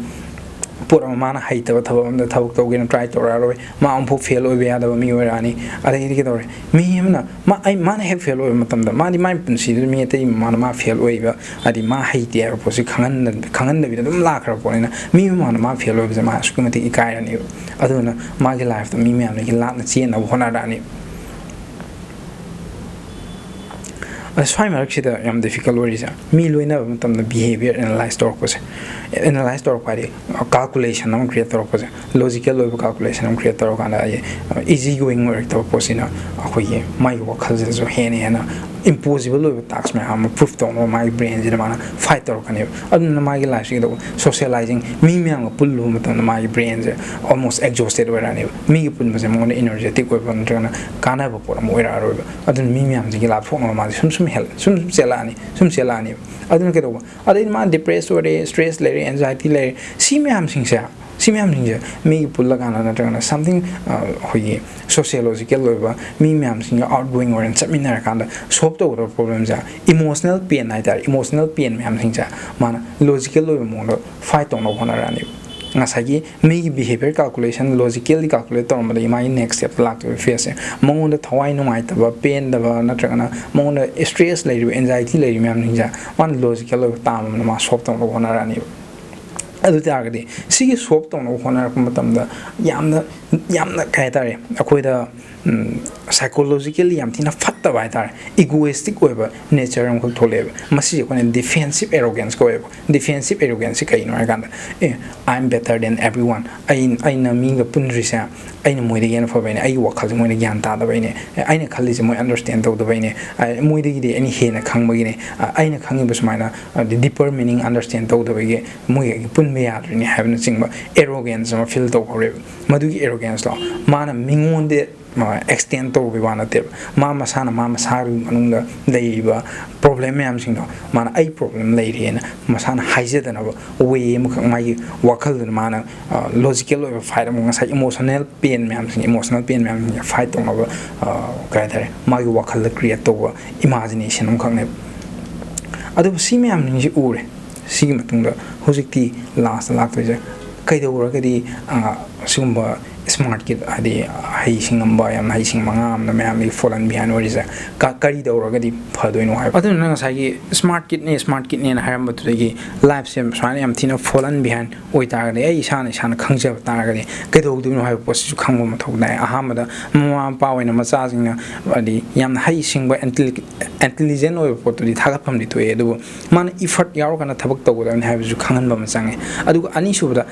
ꯄꯣꯠ ꯑꯃ, ꯃꯥꯅ ꯍꯩꯇꯕ ꯊꯕꯛ ꯑꯃꯗ ꯊꯕꯛ ꯇꯧꯒꯦꯅ ꯇ꯭ꯔꯥꯏ ꯇꯧꯔꯛꯑꯔꯣꯏ꯫ ꯃꯥ ꯑꯃꯨꯛꯐꯥꯎ ꯐꯦꯜ ꯑꯣꯏꯕ ꯌꯥꯗꯕ ꯃꯤ ꯑꯣꯏꯔꯛꯑꯅꯤ꯫ ꯑꯗꯒꯤꯗꯤ ꯀꯩꯗꯧꯔꯦ? ꯃꯤ ꯑꯃꯅ, ꯃꯥ, ꯑꯩ, ꯃꯥꯅ ꯍꯦꯛ ꯐꯦꯜ ꯑꯣꯏꯕ ꯃꯇꯝꯗ, ꯃꯥꯗꯤ ꯃꯥꯏ ꯄꯨꯟꯁꯤꯗꯨꯗ ꯃꯤ ꯑꯇꯩ ꯃꯃꯥꯡꯗ ꯃꯥ ꯐꯦꯜ ꯑꯣꯏꯕ, ꯍꯥꯏꯗꯤ ꯃꯥ ꯍꯩꯇꯦ ꯍꯥꯏꯕ ꯄꯣꯠꯁꯤ ꯈꯪꯍꯟꯗ-, ꯈꯪꯍꯟꯗꯕꯤꯗ ꯑꯗꯨꯝ ꯂꯥꯛꯈ꯭ꯔꯕ ꯄꯣꯠꯅꯤꯅ, ꯃꯤ ꯃꯃꯥꯡꯗ ꯃꯥ ꯐꯦꯜ ꯑꯣꯏꯕꯁꯦ ꯃꯥ ꯑꯁꯨꯛꯀꯤ ꯃꯇꯤꯛ ꯏꯀꯥꯏꯔꯅꯦꯕ꯫ ꯑꯗꯨꯗꯨꯅ ꯃꯥꯒꯤ ꯂꯥꯏꯐꯇ ꯃꯤ ꯃꯌꯥꯝꯗꯒꯤ ꯂꯥꯞꯅ ꯆꯦꯟꯅꯕ ꯍꯣꯠꯅꯔꯛꯑꯅꯤ꯫ ꯑꯗ ꯁ꯭ꯋꯥꯏ ꯃꯔꯛꯁꯤꯗ ꯌꯥꯝ ꯗꯤꯐꯤꯀꯜꯠ ꯑꯣꯏꯔꯤꯁꯦ, ꯃꯤ ꯂꯣꯏꯅꯕ ꯃꯇꯝꯗ ꯕꯤꯍꯦꯕꯤꯌꯔ ꯑꯦꯅꯥꯂꯥꯏꯁ ꯇꯧꯔꯛꯄꯁꯦ꯫ ꯑꯦꯅꯥꯂꯥꯏꯁ ꯇꯧꯔꯛꯄ ꯍꯥꯏꯗꯤ, ꯀꯥꯜꯀꯨꯂꯦꯁꯟ ꯑꯃ ꯀ꯭ꯔꯤꯌꯦꯠ ꯇꯧꯔꯛꯄꯁꯦ, ꯂꯣꯖꯤꯀꯦꯜ ꯑꯣꯏꯕ ꯀꯥꯜꯀꯨꯂꯦꯁꯟ ꯑꯃ ꯀ꯭ꯔꯤꯌꯦꯠ ꯇꯧꯔꯀꯥꯟꯗ, ꯑꯩ, ꯏꯖꯤ ꯒꯣꯋꯤꯡ ꯑꯣꯏꯔꯛꯇꯕ ꯄꯣꯠꯁꯤꯅ ꯑꯩꯈꯣꯏꯒꯤ ꯃꯥꯒꯤ ꯋꯥꯈꯜꯁꯤꯗꯁꯨ ꯍꯦꯟꯅ ꯍꯦꯟꯅ ꯏꯝꯄꯣꯁꯤꯕꯜ ꯑꯣꯏꯕ ꯇꯥꯛꯁ ꯃꯌꯥꯝ ꯑꯃ ꯄ꯭ꯔꯨꯐ ꯇꯧꯅꯕ ꯃꯥꯒꯤ ꯕ꯭ꯔꯦꯟꯁꯤꯗ ꯃꯥꯅ ꯐꯥꯏꯠ ꯇꯧꯔꯛꯀꯅꯦꯕ꯫ ꯑꯗꯨꯅ ꯃꯥꯒꯤ ꯂꯥꯏꯐꯁꯤ ꯀꯩꯗꯧꯕ, ꯁꯣꯁꯤꯌꯦꯂꯥꯏꯖꯤꯡ, ꯃꯤ ꯃꯌꯥꯝꯒ ꯄꯨꯜꯂꯨꯕ ꯃꯇꯝꯗ ꯃꯥꯒꯤ ꯕ꯭ꯔꯦꯟꯁꯦ ꯑꯣꯜꯃꯣꯁ ꯑꯦꯛꯖꯣꯁꯇꯦꯠ ꯑꯣꯏꯔꯛꯑꯅꯦꯕ꯫ ꯃꯤꯒ ꯄꯨꯟꯕꯁꯦ ꯃꯉꯣꯟꯗ ꯏꯅꯔꯖꯦꯇꯤꯛ ꯑꯣꯏꯕ ꯅꯠꯇ꯭ꯔꯒꯅ ꯀꯥꯟꯅꯕ ꯄꯣꯠ ꯑꯃ ꯑꯣꯏꯔꯛꯑꯔꯣꯏꯕ꯫ ꯑꯗꯨꯅ ꯃꯤ ꯃꯌꯥꯝꯁꯤꯒꯤ ꯂꯥꯞꯊꯣꯛꯅꯕ ꯃꯥꯁꯦ ꯁꯨꯝ ꯁꯨꯝ ꯍꯦꯜ-, ꯁꯨꯝ ꯁꯨꯝ ꯆꯦꯜꯂꯛꯑꯅꯤ, ꯁꯨꯝ ꯆꯦꯜꯂꯛꯑꯅꯤꯕ꯫ ꯑꯗꯨꯅ ꯀꯩꯗꯧꯕ? ꯑꯗꯩꯗꯤ ꯃꯥ ꯗꯤꯄ꯭ꯔꯦꯁ ꯑꯣꯏꯔꯦ, ꯁ꯭ꯇ꯭ꯔꯦꯁ ꯂꯩꯔꯦ, ꯑꯦꯟꯖꯥꯏꯇꯤ ꯂꯩꯔꯦ, ꯁꯤ ꯃꯌꯥꯝꯁꯤꯡꯁꯦ, ꯁꯤ ꯃꯌꯥꯝꯁꯤꯡꯁꯦ ꯃꯤꯒ ꯄꯨꯜꯂꯀꯥꯟꯗ ꯅꯠꯇ꯭ꯔꯒꯅ ꯁꯝꯊꯤꯡ, ꯑ, ꯑꯩꯈꯣꯏꯒꯤ ꯁꯣꯁꯤꯌꯣꯂꯣꯖꯤꯀꯦꯜ ꯑꯣꯏꯕ ꯃꯤ ꯃꯌꯥꯝꯁꯤꯡꯒ ꯑꯥꯎꯠ ꯒꯣꯋꯤꯡ ꯑꯣꯏꯅ ꯆꯠꯃꯤꯟꯅꯔꯀꯥꯟꯗ ꯁꯣꯜꯕ ꯇꯧꯒꯗꯕ ꯄ꯭ꯔꯣꯕ꯭ꯂꯦꯝꯁꯦ, ꯏꯃꯣꯁꯅꯦꯜ ꯄꯦꯟ ꯍꯥꯏ ꯇꯥꯔꯦ, ꯏꯃꯣꯁꯅꯦꯜ ꯄꯦꯟ ꯃꯌꯥꯝꯁꯤꯡꯁꯦ ꯃꯥꯅ ꯂꯣꯖꯤꯀꯦꯜ ꯑꯣꯏꯕ ꯃꯑꯣꯡꯗ ꯐꯥꯏꯠ ꯇꯧꯅꯕ ꯍꯣꯠꯅꯔꯛꯑꯅꯤꯕ꯫ ꯉꯁꯥꯏꯒꯤ ꯃꯤꯒꯤ ꯕꯤꯍꯦꯕꯤꯌꯔ ꯀꯥꯜꯀꯨꯂꯦꯁꯟ, ꯂꯣꯖꯤꯀꯦꯜꯂꯤ ꯀꯥꯜꯀꯨꯂꯦꯠ ꯇꯧꯔꯝꯕꯗꯒꯤ ꯃꯥꯒꯤ ꯅꯦꯛꯁ ꯁ꯭ꯇꯦꯞꯇ ꯂꯥꯛꯇꯣꯏꯕ ꯐꯦꯁꯁꯦ, ꯃꯉꯣꯟꯗ ꯊꯋꯥꯏ ꯅꯨꯡꯉꯥꯏꯇꯕ, ꯄꯦꯟꯗꯕ ꯅꯠꯇ꯭ꯔꯒꯅ ꯃꯉꯣꯟꯗ ꯁ꯭ꯇ꯭ꯔꯦꯁ ꯂꯩꯔꯤꯕ, ꯑꯦꯟꯖꯥꯏꯇꯤ ꯂꯩꯔꯤꯕ ꯃꯌꯥꯝꯁꯤꯡꯁꯦ ꯃꯥꯅ ꯂꯣꯖꯤꯀꯦꯜ ꯑꯣꯏꯕ ꯇꯥꯝ ꯑꯃꯅ ꯃꯥ ꯁꯣꯜꯕ ꯇꯧꯅꯕ ꯍꯣꯠꯅꯔꯛꯑꯅꯤꯕ꯫ ꯑꯗꯨ ꯇꯥꯔꯒꯗꯤ ꯁꯤꯒꯤ ꯁꯣꯜꯕ ꯇꯧꯅꯕ ꯍꯣꯠꯅꯔꯛꯄ ꯃꯇꯝꯗ ꯌꯥꯝꯅ, ꯌꯥꯝꯅ ꯀꯩ ꯍꯥꯏꯇꯥꯔꯦ, ꯑꯩꯈꯣꯏꯗ psychologically ꯌꯥꯝ ꯊꯤꯅ ꯐꯠꯇꯕ ꯍꯥꯏꯇꯥꯔꯦ, egoistic ꯑꯣꯏꯕ ꯅꯦꯆꯔ ꯑꯃꯈꯛ ꯊꯣꯛꯂꯛꯑꯦꯕ꯫ ꯃꯁꯤꯁꯦ ꯑꯩꯈꯣꯏꯅ defensive arrogance ꯀꯧꯋꯦꯕ꯫ Defensive arrogance ꯁꯤ ꯀꯩꯅꯣ ꯍꯥꯏꯀꯥꯟꯗ, "ꯑꯦ, I am better than everyone, ꯑꯩ, ꯑꯩꯅ ꯃꯤꯒ ꯄꯨꯟꯗ꯭ꯔꯤꯁꯦ ꯑꯩꯅ ꯃꯣꯏꯗꯒꯤ ꯍꯦꯟꯅ ꯐꯕꯩꯅꯦ, ꯑꯩꯒꯤ ꯋꯥꯈꯜꯁꯦ ꯃꯣꯏꯅ ꯒ꯭ꯌꯥꯟ ꯇꯥꯗꯕꯩꯅꯦ, ꯑꯦ, ꯑꯩꯅ ꯈꯜꯂꯤꯁꯦ ꯃꯣꯏ understand ꯇꯧꯗꯕꯩꯅꯦ, ꯑ, ꯃꯣꯏꯗꯒꯤꯗꯤ ꯑꯩꯅ ꯍꯦꯟꯅ ꯈꯪꯕꯒꯤꯅꯦ, ꯑ, ꯑꯩꯅ ꯈꯪꯉꯤꯕ ꯁꯨꯃꯥꯏꯅ, ꯑ, deeper meaning understand ꯇꯧꯗꯕꯒꯤ ꯃꯣꯏꯒ ꯑꯩꯒ ꯄꯨꯟꯕ ꯌꯥꯗ꯭ꯔꯤꯅꯦ" ꯍꯥꯏꯕꯅꯆꯤꯡꯕ arrogance ꯑꯃ feel ꯇꯧꯍꯧꯔꯦꯕ꯫ ꯃꯗꯨꯒꯤ arrogance ꯗꯣ ꯃꯥꯅ ꯃꯤꯉꯣꯟꯗ extend ꯇꯧꯔꯨꯕꯩ ꯋꯥ ꯅꯠꯇꯦꯕ꯫ ꯃꯥ ꯃꯁꯥꯅ, ꯃꯥ ꯃꯁꯥꯒꯤ ꯃꯅꯨꯡꯗ ꯂꯩꯔꯤꯕ problem ꯃꯌꯥꯝꯁꯤꯡꯗꯣ ꯃꯥꯅ "ꯑꯩ problem ꯂꯩꯔꯦꯅ" ꯃꯁꯥꯅ ꯍꯥꯏꯖꯗꯅꯕ way ꯑꯃꯈꯛ, ꯃꯥꯒꯤ ꯋꯥꯈꯜꯗꯨꯅ ꯃꯥꯅ, ꯑ, logical ꯑꯣꯏꯕ fight ꯑꯃ, ꯉꯁꯥꯏ emotional pain ꯃꯌꯥꯝꯁꯤꯡ, emotional pain ꯃꯌꯥꯝꯁꯤꯡꯁꯦ fight ꯇꯧꯅꯕ, ꯑ, ꯀꯩ ꯍꯥꯏꯇꯥꯔꯦ, ꯃꯥꯒꯤ ꯋꯥꯈꯜꯗ create ꯇꯧꯕ imagination ꯑꯃꯈꯛꯅꯦꯕ꯫ ꯑꯗꯨꯕꯨ ꯁꯤ ꯃꯌꯥꯝꯁꯤꯡꯁꯤ ꯎꯔꯦ꯫ ꯁꯤꯒꯤ ꯃꯇꯨꯡꯗ ꯍꯧꯖꯤꯛꯇꯤ last ꯂꯥꯛꯇꯣꯏꯁꯦ ꯀꯩꯗꯧꯔꯒꯗꯤ, ꯑ, ꯁꯤꯒꯨꯝꯕ smart kid, ꯍꯥꯏꯗꯤ ꯍꯩꯁꯤꯡꯉꯝꯕ, ꯌꯥꯝꯅ ꯍꯩꯁꯤꯡꯕ ꯑꯉꯥꯡ ꯑꯃꯅ ꯃꯌꯥꯝꯗꯒꯤ fall behind ꯑꯣꯏꯔꯤꯁꯦ ꯀ-, ꯀꯔꯤ ꯇꯧꯔꯒꯗꯤ ꯐꯗꯣꯏꯅꯣ ꯍꯥꯏꯕ? ꯑꯗꯨꯅ ꯉꯁꯥꯏꯒꯤ smart kid ꯅꯦ, smart kid ꯅꯦꯅ ꯍꯥꯏꯔꯝꯕꯗꯨꯗꯒꯤ life ꯁꯦ ꯁꯨꯃꯥꯏꯅ ꯌꯥꯝ ꯊꯤꯅ fall behind ꯑꯣꯏꯇꯥꯔꯒꯗꯤ, ꯑꯩ ꯏꯁꯥꯅ ꯏꯁꯥꯅ ꯈꯪꯖꯕ ꯇꯥꯔꯒꯗꯤ ꯀꯩꯗꯧꯗꯣꯏꯅꯣ ꯍꯥꯏꯕ ꯄꯣꯠꯁꯤꯁꯨ ꯈꯪꯕ ꯃꯊꯧ ꯇꯥꯏ꯫ ꯑꯍꯥꯟꯕꯗ ꯃꯃꯥ ꯃꯄꯥ ꯑꯣꯏꯅ ꯃꯆꯥꯁꯤꯡꯅ, ꯍꯥꯏꯗꯤ, ꯌꯥꯝꯅ ꯍꯩꯁꯤꯡꯕ, intelli-, intelligent ꯑꯣꯏꯕ ꯄꯣꯠꯇꯨꯗꯤ ꯊꯥꯒꯠꯐꯝꯗꯤ ꯊꯣꯛꯑꯦ, ꯑꯗꯨꯕꯨ ꯃꯥꯅ effort ꯌꯥꯎꯔꯀꯥꯟꯗ ꯊꯕꯛ ꯇꯧꯒꯗꯕꯅꯤ ꯍꯥꯏꯕꯁꯨ ꯈꯪꯍꯟꯕ ꯑꯃ ꯆꯪꯉꯦ꯫ ꯑꯗꯨꯒ ꯑꯅꯤꯁꯨꯕꯗ,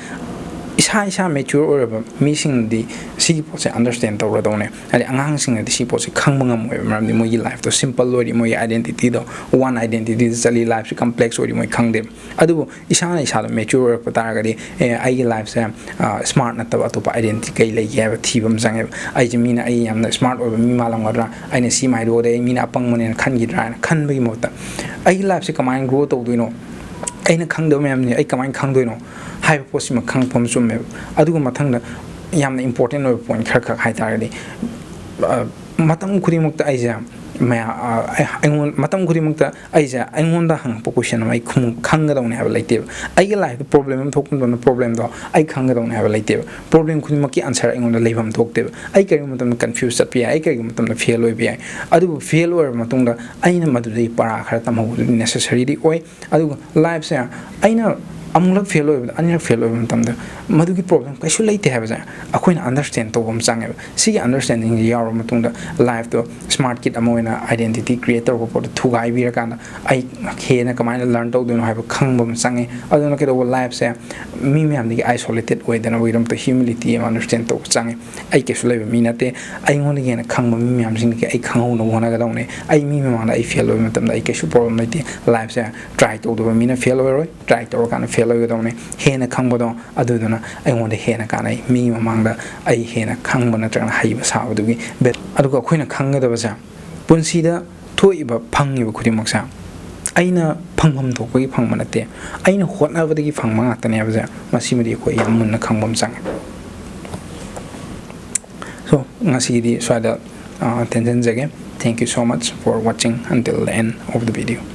ꯏꯁꯥ ꯏꯁꯥ mature ꯑꯣꯏꯔꯕ ꯃꯤꯁꯤꯡꯅꯗꯤ ꯁꯤꯒꯤ ꯄꯣꯠꯁꯦ understand ꯇꯧꯔꯗꯧꯅꯦ꯫ ꯍꯥꯏꯗꯤ, ꯑꯉꯥꯡꯁꯤꯡꯅꯗꯤ ꯁꯤ ꯄꯣꯠꯁꯦ ꯈꯪꯕ ꯉꯝꯃꯣꯏꯕ, ꯃꯔꯝꯗꯤ ꯃꯣꯏꯒꯤ life ꯇꯣ simple ꯑꯣꯏꯔꯤ, ꯃꯣꯏꯒꯤ identity ꯗꯣ one identity ꯗ ꯆꯠꯂꯤ, life ꯁꯦ complex ꯑꯣꯏꯔꯤ, ꯃꯣꯏ ꯈꯪꯗꯦꯕ꯫ ꯑꯗꯨꯕꯨ ꯏꯁꯥꯅ ꯏꯁꯥꯗ mature ꯑꯣꯏꯔꯛꯄ ꯇꯥꯔꯒꯗꯤ, "ꯑꯦ, ꯑꯩꯒꯤ life ꯁꯦ, ꯑ, smart ꯅꯠꯇꯕ ꯑꯇꯣꯞꯄ identity ꯀꯩ ꯂꯩꯒꯦ?" ꯍꯥꯏꯕ ꯊꯤꯕ ꯑꯃ ꯆꯪꯉꯦꯕ꯫ "ꯑꯩꯁꯦ ꯃꯤꯅ ꯑꯩ ꯌꯥꯝꯅ smart ꯑꯣꯏꯕ ꯃꯤ ꯃꯥꯜꯂꯝꯒꯗ꯭ꯔꯥ? ꯑꯩꯅ ꯁꯤ ꯍꯥꯏꯗꯣꯛꯑꯗꯤ ꯑꯩ ꯃꯤꯅ ꯑꯄꯪꯕꯅꯦꯅ ꯈꯟꯈꯤꯗ꯭ꯔꯥ?" ꯍꯥꯏꯅ ꯈꯟꯕꯒꯤ ꯃꯍꯨꯠꯇ, "ꯑꯩꯒꯤ life ꯁꯦ ꯀꯃꯥꯏꯅ grow ꯇꯧꯗꯣꯏꯅꯣ? ꯑꯩꯅ ꯈꯪꯗꯕ ꯃꯌꯥꯝꯁꯦ ꯑꯩ ꯀꯃꯥꯏꯅ ꯈꯪꯗꯣꯏꯅꯣ?" ꯍꯥꯏꯕ ꯄꯣꯠꯁꯤꯃ ꯈꯪꯉꯛꯄ ꯑꯃ ꯆꯨꯝꯃꯦꯕ꯫ ꯑꯗꯨꯒ ꯃꯊꯪꯗ ꯌꯥꯝꯅ important ꯑꯣꯏꯕ point ꯈꯔꯈꯛ ꯍꯥꯏ ꯇꯥꯔꯒꯗꯤ, ꯑ, ꯃꯇꯝ ꯈꯨꯗꯤꯡꯃꯛꯇ ꯑꯩꯁꯦ ꯃꯌꯥ-, ꯑ, ꯑꯩ-, ꯑꯩꯉꯣꯟ-, ꯃꯇꯝ ꯈꯨꯗꯤꯡꯃꯛꯇ ꯑꯩꯁꯦ, ꯑꯩꯉꯣꯟꯗ ꯍꯪꯉꯛꯄ question ꯑꯃ ꯑꯩ ꯈꯨꯝ-, ꯈꯪꯒꯗꯧꯅꯦ ꯍꯥꯏꯕ ꯂꯩꯇꯦꯕ꯫ ꯑꯩꯒꯤ life ꯇ problem ꯑꯃ ꯊꯣꯛꯄ ꯃꯇꯝꯗ problem ꯗꯣ ꯑꯩ ꯈꯪꯒꯗꯧꯅꯦ ꯍꯥꯏꯕ ꯂꯩꯇꯦꯕ꯫ Problem ꯈꯨꯗꯤꯡꯃꯛꯀꯤ answer ꯑꯩꯉꯣꯟꯗ ꯂꯩꯐꯝ ꯊꯣꯛꯇꯦꯕ꯫ ꯑꯩ ꯀꯔꯤꯒꯨꯝꯕ ꯃꯇꯝꯗ confuse ꯆꯠꯄ ꯌꯥꯏ, ꯑꯩ ꯀꯔꯤꯒꯨꯝꯕ ꯃꯇꯝꯗ fail ꯑꯣꯏꯕ ꯌꯥꯏ꯫ ꯑꯗꯨꯕꯨ fail ꯑꯣꯏꯔꯕ ꯃꯇꯨꯡꯗ ꯑꯩꯅ ꯃꯗꯨꯗꯒꯤ ꯄꯔꯥ ꯈꯔ ꯇꯝꯍꯧꯕꯗꯨꯗꯤ necessary ꯗꯤ ꯑꯣꯏ꯫ ꯑꯗꯨꯒ life ꯁꯦ ꯑꯩꯅ ꯑꯃꯨꯛꯂꯛ ꯐꯦꯜ ꯑꯣꯏꯕꯗ, ꯑꯅꯤꯔꯛ ꯐꯦꯜ ꯑꯣꯏꯕ ꯃꯇꯝꯗ ꯃꯗꯨꯒꯤ ꯄ꯭ꯔꯣꯕ꯭ꯂꯦꯝ ꯀꯩꯁꯨ ꯂꯩꯇꯦ ꯍꯥꯏꯕꯁꯦ ꯑꯩꯈꯣꯏꯅ ꯑꯟꯗꯔꯁ꯭ꯇꯦꯟ ꯇꯧꯕ ꯑꯃ ꯆꯪꯉꯦꯕ꯫ ꯁꯤꯒꯤ ꯑꯟꯗꯔꯁ꯭ꯇꯦꯟꯗꯤꯡꯁꯦ ꯌꯥꯎꯔꯕ ꯃꯇꯨꯡꯗ ꯂꯥꯏꯐꯇꯣ ꯁ꯭ꯃꯥꯔꯠ ꯀꯤꯠ ꯑꯃ ꯑꯣꯏꯅ ꯑꯥꯏꯗꯦꯟꯇꯤꯇꯤ ꯀ꯭ꯔꯤꯌꯦꯠ ꯇꯧꯔꯛꯄ ꯄꯣꯠꯇꯣ ꯊꯨꯒꯥꯏꯕꯤꯔꯀꯥꯟꯗ ꯑꯩ ꯍꯦꯟꯅ ꯀꯃꯥꯏꯅ ꯂꯔꯟ ꯇꯧꯗꯣꯏꯅꯣ ꯍꯥꯏꯕ ꯈꯪꯕ ꯑꯃ ꯆꯪꯉꯦ꯫ ꯑꯗꯨꯅ ꯀꯩꯗꯧꯕ, ꯂꯥꯏꯐꯁꯦ ꯃꯤ ꯃꯌꯥꯝꯗꯒꯤ ꯑꯥꯏꯁꯣꯂꯦꯇꯦꯠ ꯑꯣꯏꯗꯅꯕꯒꯤꯗꯃꯛꯇ ꯍ꯭ꯌꯨꯃꯤꯂꯤꯇꯤ ꯑꯃ ꯑꯟꯗꯔꯁ꯭ꯇꯦꯟ ꯇꯧꯕ ꯆꯪꯉꯦ꯫ ꯑꯩ ꯀꯩꯁꯨ ꯂꯩꯕ ꯃꯤ ꯅꯠꯇꯦ꯫ ꯑꯩꯉꯣꯟꯗꯒꯤ ꯍꯦꯟꯅ ꯈꯪꯕ ꯃꯤ ꯃꯌꯥꯝꯁꯤꯡꯗꯒꯤ ꯑꯩ ꯈꯪꯍꯧꯅꯕ ꯍꯣꯠꯅꯒꯗꯧꯅꯦ꯫ ꯑꯩ ꯃꯤ ꯃꯃꯥꯡꯗ ꯑꯩ ꯐꯦꯜ ꯑꯣꯏꯕ ꯃꯇꯝꯗ ꯑꯩ ꯀꯩꯁꯨ ꯄ꯭ꯔꯣꯕ꯭ꯂꯦꯝ ꯂꯩꯇꯦ꯫ ꯂꯥꯏꯐꯁꯦ ꯇ꯭ꯔꯥꯏ ꯇꯧꯗꯕ ꯃꯤꯅ ꯐꯦꯜ ꯑꯣꯏꯔꯣꯏ, ꯇ꯭ꯔꯥꯏ ꯇꯧꯔꯀꯥꯟꯗ ꯐꯦꯜ ꯑꯣꯏꯒꯗꯧꯅꯦ꯫ ꯍꯦꯟꯅ ꯈꯪꯕꯗꯣ ꯑꯗꯨꯗꯨꯅ ꯑꯩꯉꯣꯟꯗ ꯍꯦꯟꯅ ꯀꯥꯟꯅꯩ꯫ ꯃꯤ ꯃꯃꯥꯡꯗ ꯑꯩ ꯍꯦꯟꯅ ꯈꯪꯕ ꯅꯠꯇ꯭ꯔꯒꯅ ꯍꯩꯕ ꯁꯥꯕꯗꯨꯒꯤ ꯕꯦ-, ꯑꯗꯨꯒ ꯑꯩꯈꯣꯏꯅ ꯈꯪꯒꯗꯕꯁꯦ ꯄꯨꯟꯁꯤꯗ ꯊꯣꯛꯏꯕ, ꯐꯪꯉꯤꯕ ꯈꯨꯗꯤꯡꯃꯛꯁꯦ ꯑꯩꯅ ꯐꯪꯐꯝ ꯊꯣꯛꯄꯒꯤ ꯐꯪꯕ ꯅꯠꯇꯦ, ꯑꯩꯅ ꯍꯣꯠꯅꯕꯗꯒꯤ ꯐꯪꯕ ꯉꯥꯛꯇꯅꯦ ꯍꯥꯏꯕꯁꯦ ꯃꯁꯤꯃꯗꯤ ꯑꯩꯈꯣꯏ ꯌꯥꯝ ꯃꯨꯟꯅ ꯈꯪꯕ ꯑꯃ ꯆꯪꯉꯦ꯫ So, ꯉꯁꯤꯒꯤꯗꯤ ꯁ꯭ꯋꯥꯏꯗ, ꯑ, ꯇꯦꯟꯁꯤꯟꯖꯒꯦ꯫ Thank you so much for watching until the end of the video.